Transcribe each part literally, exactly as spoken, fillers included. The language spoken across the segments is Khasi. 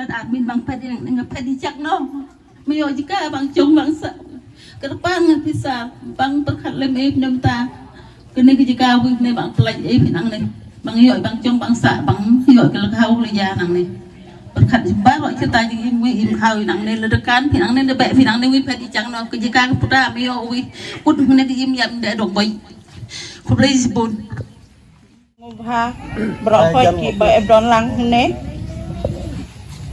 Admin bang phet ïa nga phet ïa jak no. Me ïoh jaka bang jong bang sa. Kyrpang nga pisa bang pyrkhat lem eh pynmynta. Kane ka jaka wih ne bang pynlait eh phi nangne. Bang ïoh bang jong bang sa bang ïoh ka lehkhaw leh ïa nangne. Pyrkhat baroh kita jingim wih im khaw nangne, lada kan phi nangne, lada beh phi nangne, wih phet ïa jak no. Ka jaka ka puta me ïoh wih. Kut ne ka im ïa me da dong boi. Khublei shibun. Sngewbha baroh hoi kiba ep don lang ne.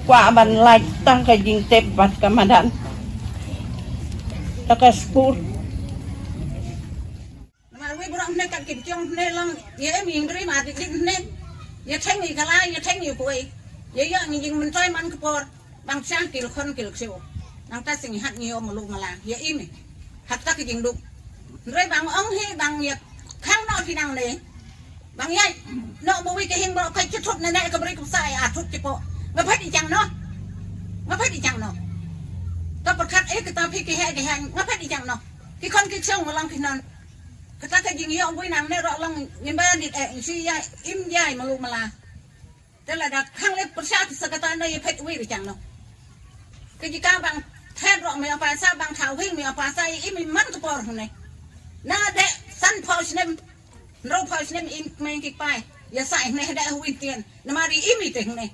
Kwah ban lait tang ka jingtep bad ka madan. Ta ka skur. Namar wei baroh ne kat ki jong ne lang ïa em ïing dri ma dik dik ne. Ïa theng ïa kala ïa theng ïa kuei. Ïa ïa ngi jingmyntoi man ka por. Bang chang kil khon kil ksiew. Nang ta sing hat ngi ïa malu mala. Ïa im. Hat ta ki jingduk. Ndrei bang ong hi bang ïa khang no phi nangne. Bang ïa no mo wi ka hing bro kai chutut ne ne ka bri ku sa ïa tut ki po. Nga phet i chang no. Nga phet i chang no. Ta pyrkhat eh kata phi ki he ki hang nga phet i chang no. Ki khon ki ksiew nga lang phi non. Kata ka jingïa wi nangne ro lang ngin ba dit eh si ïa im ïa malu mala. Te lada khang leh pyrshah sa kata na ïa phet wei ri chang no. Ka jaka bang thet rok me apa sa bang thaw hing me apa sa i mi man ka por ne. Na de san phaw snem. Nro phaw snem im me ki pai. Ïa sa ne de win tien. Na mari i mi te ne.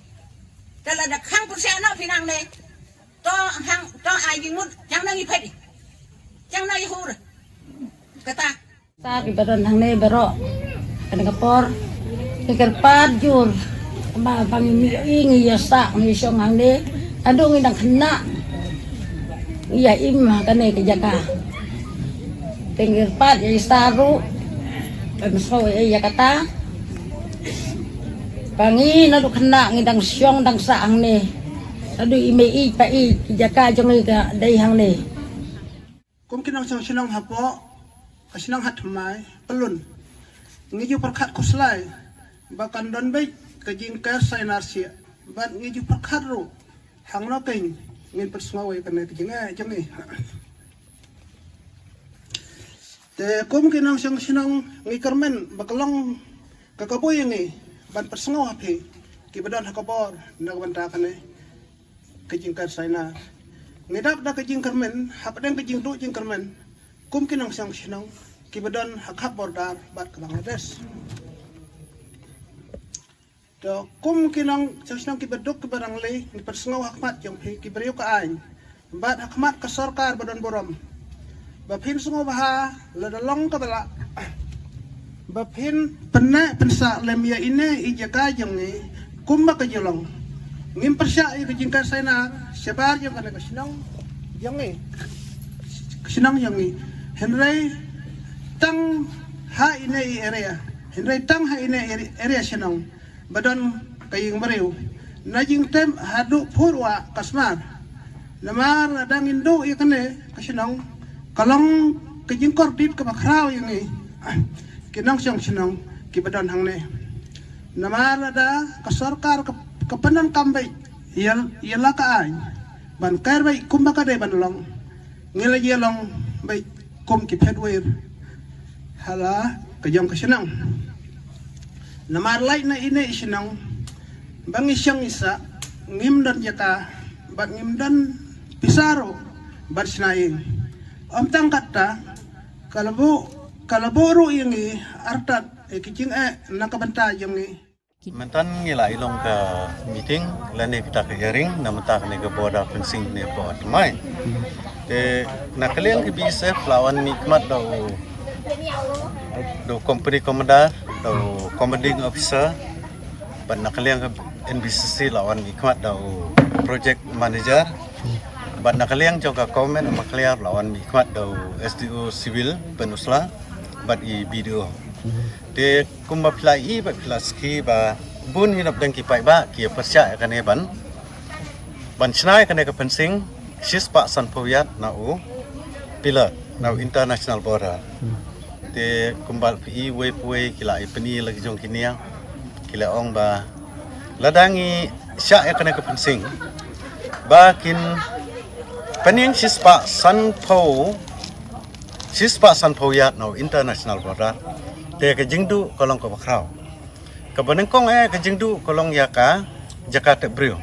Te lada khang pyrshah no phi nangne. To hang to ai jingmut chang na ïa phet. Chang na ïa hur. Kata. Sa ki ba don hangne baroh. Kane ka por. Ki kyrpad jur. Ba bang ngi ïohi ngi ïa sah ngi shong hangne. Adu ngi dang khynnah. Ngi ïa im ha kane ka jaka. Te ngi kyrpad ïa i Star ruh. Ban sngewbha ïa kata. Ba ngi naduh khynnah ngi dang shong dang sah hangne. Naduh i mei i pa i ki jaka jong ngi ka dei hangne. Kum ki nongshong shnong hapoh ka shnong Hatthymmai, Pyllun, ngi ju pyrkhat khuslai ba kan don beit ka jingker sainar sih bad ngi ju pyrkhat ruh hangno kein ngin pynsngew ïa kane ka jingeh jong ngi. Te kum ki nongshong shnong ngi kyrmen ba ka long ka kabu ïa ngi ban pynsngew ha phi kiba don ha ka bor na ka bynta kane ka jingker sainar. Ngi dap da ka jingkyrmen hapdeng ka jingduh jingkyrmen kum ki nongshong shnong kiba don ha khap border bad ka Bangladesh. To kum ki nongshong shnong kiba duk kiba rangli ngi pynsngew ha khmat jong phi ki briew ka aiñ bad ha khmat ka sorkar ba don burom. Ba phin sngewbha lada long kaba lah ba phin pynneh pynsah lem ïa ine i jaka jong ngi kumba ka ju long. Ngim pyrshah ïa ka jingker sainar shabar jong kane ka shnong jong ngi. Ka shnong jong ngi. Hynrei tang ha ine i area. Hynrei tang ha ine i area shnong. Ba don ka ïing briew. Na jingtep haduh phur wah ka smar. Namar lada ngin duh ïa kane ka shnong ka long ka jingkordit kaba khraw ïa ngi ki nongshong shnong kiba don hangne. Namar lada ka sorkar ka, ka pyndonkam beit ïa, ïa la ka aiñ ban ker beit kumba ka dei ban long. Ngi la ïa long beit kum ki phet wir ha la ka jong ka shnong. Namar lait na ine i shnong ba ngi shong i sah ngim don jaka bad ngim don pisa ruh ban shna ïing. Ym tang katta ka la buh ka la buh ruh ïa ngi artat ïa ki jingeh na ka bynta jong ngi. Mynta ngi la ïalong ka meeting lane kata ka hearing na mynta kane ka border fencing ne ka Hatthymmai. Te na ka liang ka B S F la wan mihkhmat da u, da u company commander, da u commanding officer, bad na ka liang ka N B C C la wan mihkhmat da u project manager, bad na ka liang jong ka government of Meghalaya la wan mihkhmat da u S D O Civil Pynursla bad i B D O. Te kumba phi la i ba phi la sngewthuh ba bun hi na pdeng ki paidbah ki pyrshah ïa kane ban, ban shna ïa kane ka fencing shispah sanphew yard na u pillar na u international border. Te kumba phi i wei pa wei ki la i pyni la ki jong ki niang ki la ong ba lada ngi shah ïa kane ka fencing ba kin pynïeng shispah sanphew, shispah sanphew yard na u international border. Te ka jingduh ka long kaba khraw. Kaba nyngkong eh ka jingduh ka long ïa ka jaka tep briew.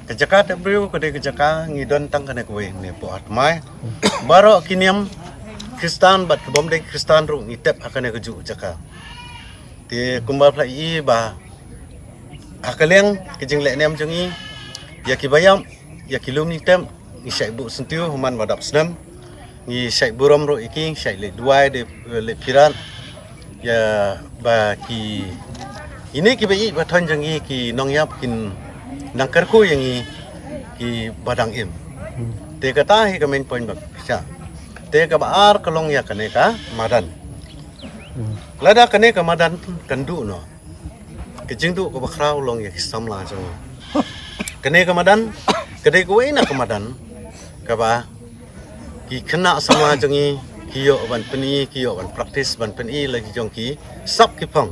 Ka jaka tep briew ka dei ka jaka ngi don tang kane kawei ne po at mai. Baroh ki niam Khristan bad ki bym dei Khristan ruh ngi tep ha kane ka juh jaka. Te kumba phi la i ba ha ka liang ka jingleh niam jong ngi, ïa ki ba ïap, ïa ki lum ngi tep, ngi shait buh syntiew ha man ba dap snem. Ngi shait burom ruh ïa ki, ngi shait leit duwai de, leit phirat. Ïa ba ki, ine ki ba ïeit ba thoiñ jong ngi ki nongïap kin nang kyrkhu ïa ngi ki ba dang im. Te kata hi ka main point ba pyrshah. Te kaba ar ka long ïa kane ka madan. Lada kane ka madan kan duh noh, ka jingduh kaba khraw long ïa ki samla jong ngi. Kane ka madan ka dei kawei na ka madan kaba ki khynnah samla jong ngi ki ïoh ban pyni, ki ïoh ban practice ban pyni la ki jong ki sap ki phong.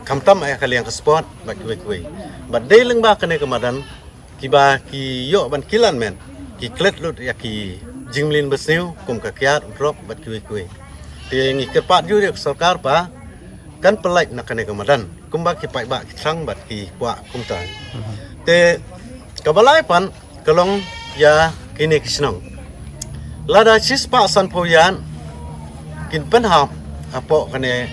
Khamtam ïa ka liang ka sport bad kiwei kiwei. Bad dei lyngba kane ka madan kiba ki ïoh ban kilan met, ki klet lut ïa ki jingmlien basniew kum ka kiad, u drok bad kiwei kiwei. Te ngi kyrpad jur ïa ka sorkar ba kan pynlait na kane ka madan kumba ki paidbah ki thrang bad ki kwah kumta. Te kaba lai pat ka long ïa kine ki shnong. Lada shispah sanphew ïan kin pynhap hapoh kane,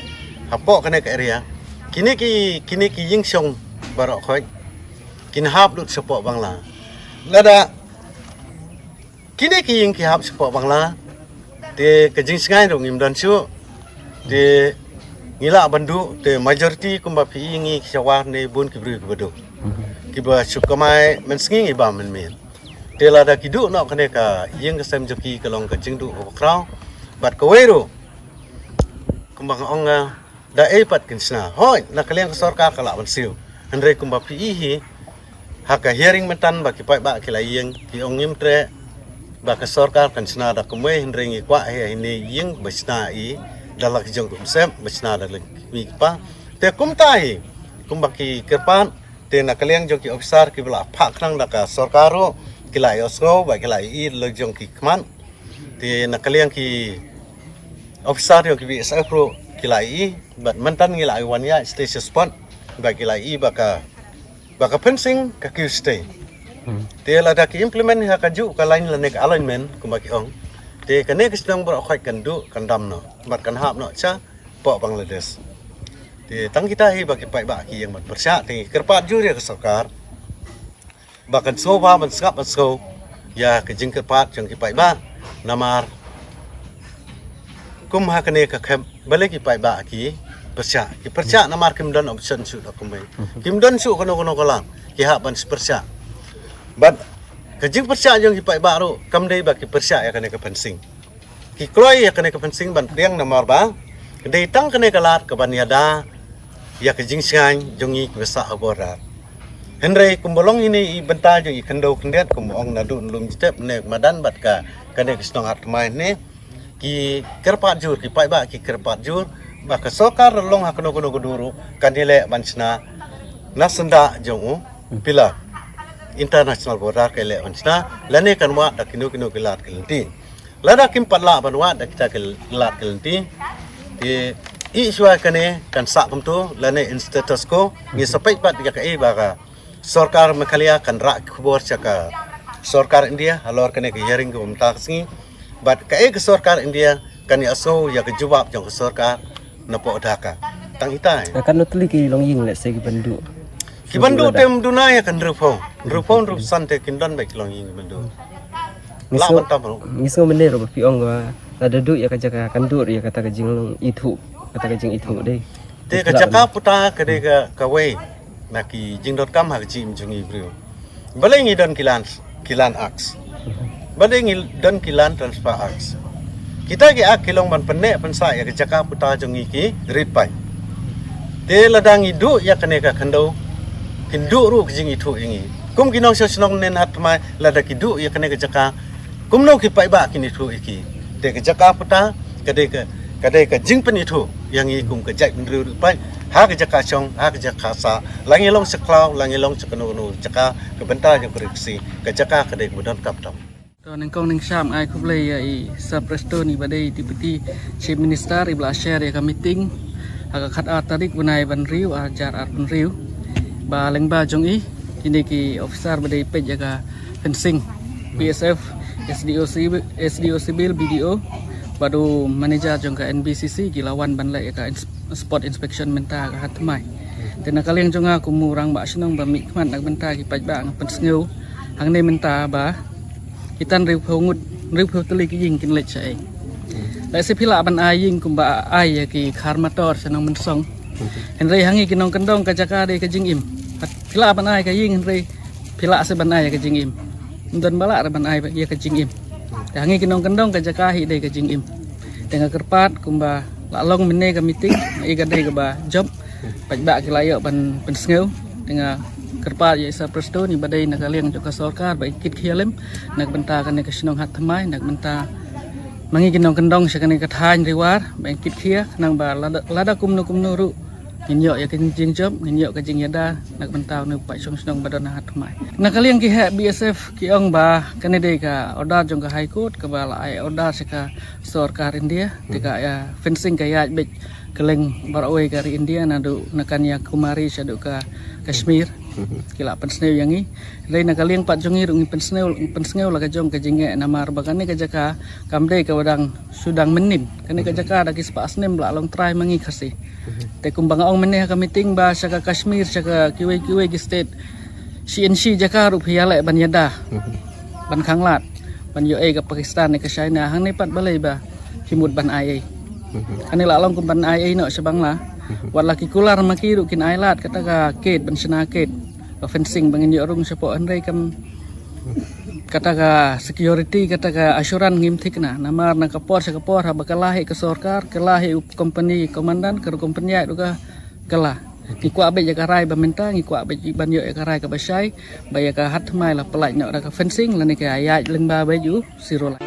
hapoh kane ka area. Kine ki, kine ki ïing shong baroh khoit kin hap lut shapoh Bangla. Lada kine ki ïing ki hap shapoh Bangla, te ka jingsngain ruh ngim don shuh. Te ngi lah ban duh, te majority kumba phi i ngi ki sha war ne bun ki briew kiba duh, kiba shu kamai mynsngi ngi bam mynmiet. Te lada ki duh noh kane ka ïing ka sem jong ki ka long ka jingduh kaba khraw. Bad kawei ruh kumba nga ong nga, da ei pat kin shna. Hooid, na ka liang ka sorkar ka lah ban siew. Hynrei kumba phi i hi ha ka hearing mynta ba ki paidbah ki la ïeng, ki ong ngim treh ba ka sorkar kan shna da kumwei, hynrei ngi kwah hi ha ine ïing ba shna i da la ki jong ki umsep, ba shna da la ki kmie ki kpa. Te kumta hi kumba ki kyrpad, te na ka liang jong ki officer kiba la phah khnang da ka sorkar ruh ki la ïohsngew bad ki la ïohi da la ki jong ki khmat. Te na ka liang ki officer jong ki B S F ruh ki la ïohi, bad mynta ngi la wan ïaid sha spot bad ki la ïohi ba ka, ba ka fencing ka kiew shatei. Te lada ki implement ha kajuh ka line lane ka alignment kumba ki ong, te kane ka shnong baroh khoit kan duh, kan dam noh bad kan hap noh shapoh Bangladesh. Te tang kita hi ba ki paidbah ki ïeng ban pyrshah, te ngi kyrpad jur ïa ka sorkar ba kan sngewbha ban sngap ban sngew ïa ka jingkyrpad jong ki paidbah. Namar kum ha kane ka khep balei ki paidbah ki pyrshah, ki pyrshah namar kim don option shuh da kumwei. Kim don shuh kano kano ka lad, ki hap ban pyrshah. Bad ka jingpyrshah jong ki paidbah ruh kam dei ba ki pyrshah ïa kane ka fencing. Ki kloi ïa kane ka fencing ban pdiang namar ba ka dei tang kane ka lad ka ban ïada ïa ka jingshngaiñ jong ngi kiba sah ha border. Hynrei kumba long ine i bynta jong i khyndew khyndiat kumba ong naduh na Lumjyntep ne madan bad ka, kane ka shnong Hattmai ne, ki kyrpad jur, ki paidbah ki kyrpad jur ba ka sorkar la long ha kano kano ka dur ruh kan ïaleh ban shna na syndah jong u pillar international border, ka ïaleh ban shna lane kan wad da kino kino ki lad ki lynti. Lada kim pat lah ban wad da kita ki lad ki lynti, te i shuwa kane kan sah kumto lane in status quo. Ngi sa peit pat ïa kaei ba ka sorkar Meghalaya kan rah khubor sha ka sorkar India halor kane ka hearing kaba mynta ka sngi. Bad kaei ka sorkar India kan ïa sngew ïa ka jubab jong ka sorkar napoh Dhaka. Tang itai. Ka kan nutli ki longïing, let's say, ki ban duh. Ki ban duh te ym duna ïa ka hynriewphew, hynriewphew hynriewphew san te kin don bad ki longïing ki ban duh. Lah ban tam ruh. Ngi sngew mynne ruh ba phi ong ba lada duh ïa ka jaka kan duh ïa kata ka jingithuh, kata ka jingithuh dei. Te ka jaka puta ka dei ka, kawei na ki jingdonkam ha ka jingim jong ngi briew. Balei ngi don ki land, ki land acts? Balei ngi don ki land transfer acts? Kita ki act ki long ban pynneh pynsah ïa ka jaka puta jong ngi ki rit paid. Te lada ngi duh ïa kane ka khyndew, kin duh ruh ka jingithuh ïa ngi. Kum ki nongshong shnong ne na thymmai, lada ki duh ïa kane ka jaka, kumno ki paidbah kin ithuh ïa ki? Te ka jaka puta ka dei ka, ka dei ka jingpynithuh ïa ngi kum ka jaitbynriew rit paid ha ka jaka shong, ha ka jaka sah, la ngi long sha khlaw, la ngi long sha kano kano jaka, ka bynta jong ka Ri Khasi, ka jaka ka dei kaba donkam tam. To nyngkong nyngshap ai khublei ïa i Sir Prestone ba dei Deputy Chief Minister, i ba la share ïa ka meeting ha ka khatar tarik bnai ba hynriew, ar hajar arphew hynriew. Ba lyngba jong i Kine ki officer ba dei peit ïa ka fencing, B S F, S D O C, S D O Civil, B D O, bad u manager jong ka N B C C ki la wan ban leh ïa ka ins-, spot inspection mynta ka ha thymmai. Te na ka liang jong nga kum u rangbah shnong ba mihkhmat na ka bynta ki paidbah nga pynsngew hangne mynta ba ki tan hynriewphew ngut, hynriewphew tylli ki ïing kin leit shaei. Lehse phi lah ban ai ïing kumba ai ïa ki Kharmator sha Nongmynsong. Hynrei ha ngi ki nongkyndong ka jaka dei ka jingim. Phi lah ban ai ka ïing hynrei phi lah seh ban ai ïa ka jingim. Ym don ba lah re ban ai ïa ka jingim. Te ha ngi ki nongkyndong ka jaka hi dei ka jingim. Te nga kyrpad kumba la long mynne ka meeting, nga i ka dei kaba jop. Paidbah ki la ïoh ban pynsngew. Te nga kyrpad ïa i Sir Prestone, i ba dei na ka liang jong ka sorkar ba i kit khia lem na ka bynta kane ka shnong ha thymmai, na ka bynta ma ngi ki nongkyndong sha kane ka thaiñ Ri War ba i kit khia, khnang ba lada, lada kumno kumno ruh ngin ïoh ïa ka jingjop, ngin ïoh ka jingïada na ka bynta une u paidshong shnong ba don ha thymmai. Na ka liang ki heh B S F ki ong ba kane dei ka order jong ka High Court kaba la ai order sha ka sorkar India, te ka, ïa, fencing ka ïaid beit kylleng baroh kawei ka ri India, naduh na Kanyakumari shaduh ka Kashmir. Ki la pynsngew ïa ngi. Hynrei na ka liang pat jong ngi ruh ngi pynsngew, pynsngew la ka jong ka jingeh namar ba kane ka jaka kam dei kaba dang shu dang mynnin. Kane ka jaka da ki spah snem ba la long trai ma ngi Khasi. Te kumba nga ong mynne ha ka meeting ba sha ka Kashmir, sha ka kiwei kiwei ki state, shi inshi jaka ruh phi ïaleh ban ïada, ban khanglad, ban ïoh ei ka Pakistan ne ka China, hangne pat balei ba phi mut ban ai ei. Kane la long kum ban ai ei noh sha Bangla. Wat la ki kular ma ki ruh kin ai lad kata ka gate ban shna gate, ka fencing ba ngin ïoh rung shapoh, hynrei kam kata ka security, kata ka assurance ngim thikna. Namar na ka por sha ka por haba kylla hi ka sorkar, kylla hi u company commandant, ka company ïa ruh ka kylla. Ngi kwah beit ïa ka rai ba mynta, ngi kwah beit ban ïoh ïa ka rai kaba shai, ba ïa ka ha thymmai la pyllait noh da ka fencing, lane ka ïaid lyngba beit u zero line.